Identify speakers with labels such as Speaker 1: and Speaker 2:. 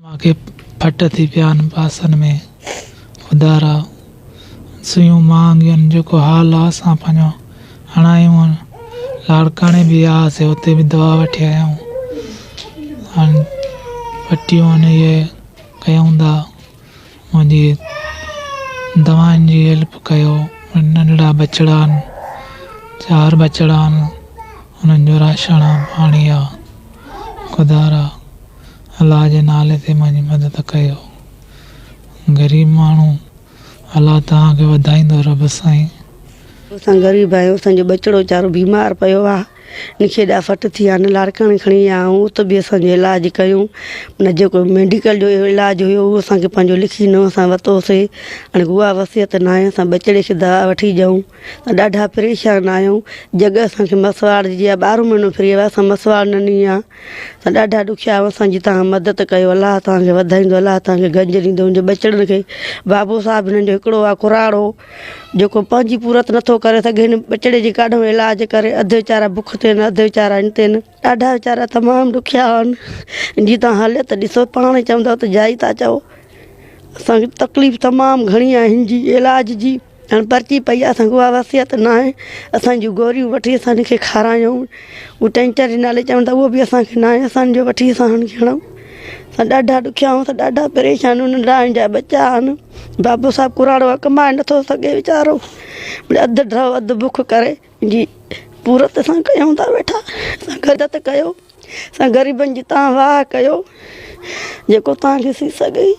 Speaker 1: مان کي ڦٽ ٿي پيا آهن پاسن ۾ خدارا سيون مهانگيون آهن جيڪو حال آهي اسان پنهنجو هڻايون آهن لاڙڪاڻي به ويا هئاسي اتي به دوا وٺي آيا آهيون هاڻي پٽيون آهن اهي ڪيون ٿا منهنجي دوائن جي هيلپ ڪيو ننڍڙا ٻچڙا آهن چار ٻچڙا آهن انهن جو راشڻ آهي پاڻي آهي خدارا الله جي نالي تي منهنجي مدد ڪيو غريب ماڻهو الله توهان کي وڌائيندو رب سائين.
Speaker 2: اسان غريب آهيون اسان جو ٻچڙو ويچارو بيمار پيو آ ان کي ايڏا ڦٽ ٿي ويا آهن لاڙڪاڻي کڻي ويا آهيون ات به اسان جو علاج ڪيون نه جيڪو ميڊيڪل جو علاج هيو اهو اسان کي پنهنجو لکي ڏنو اسان ورتوسي هاڻي اها وصيت ناهي اسان ٻچڙي کي دوا وٺي ڏيون اسان ڏاڍا پريشان آهيون جڳهه اسان کي مسواڙ جي آهي ٻارهون مهينو ڦري ويو آهي اسان مسواڙ نه ڏني آهي اسان ڏاڍا ڏکيا آهيون اسان جي توهان مدد ڪيو الله توهان کي وڌائيندو الله توهان کي گنج ڏيندو منهنجي ٻچڙن کي بابو صاحب هنن جو هڪڙو آهي ڪراڙو جيڪو پنهنجي پورت نٿو ڪري سگهي هن ٻچڙي جي ڪاڏو علاج ڪري اڌ ويچارا بک تي آهن اڌ ويچارا ان تي آهن ڏاڍا ويچارا تمام ڏکيا آهن ان جي توهان حالت ڏسو پاڻ ئي چوندؤ ته جائي ٿا چئو اسان کي تڪليف تمام گهڻي آهي هن جي علاج جي هاڻي پرچي پئي آهي اسان کي اها وصيت ناهي اسان جون گوريون وٺي اسان کي کارايون هو ٽينچر جي نالي چون ٿا اهو به اسان کي ناهي اسان جو وٺي اسان هن کي هڻون اسان ڏاڍا ڏکيا آهيون اسان ڏاڍا پريشان آهيون ننڍڙا هن جا ٻچا آهن بابو صاحب ڪراڙو آهي ڪمائي نٿو سگهي ويچارو اڌ ڍؤ اڌ بک ڪري جي پورت اسان ڪيون ٿا ويٺا اسان مدد ڪيو اسان غريبن جي تان واهه ڪيو جيڪو تان کي ٿي سگهي.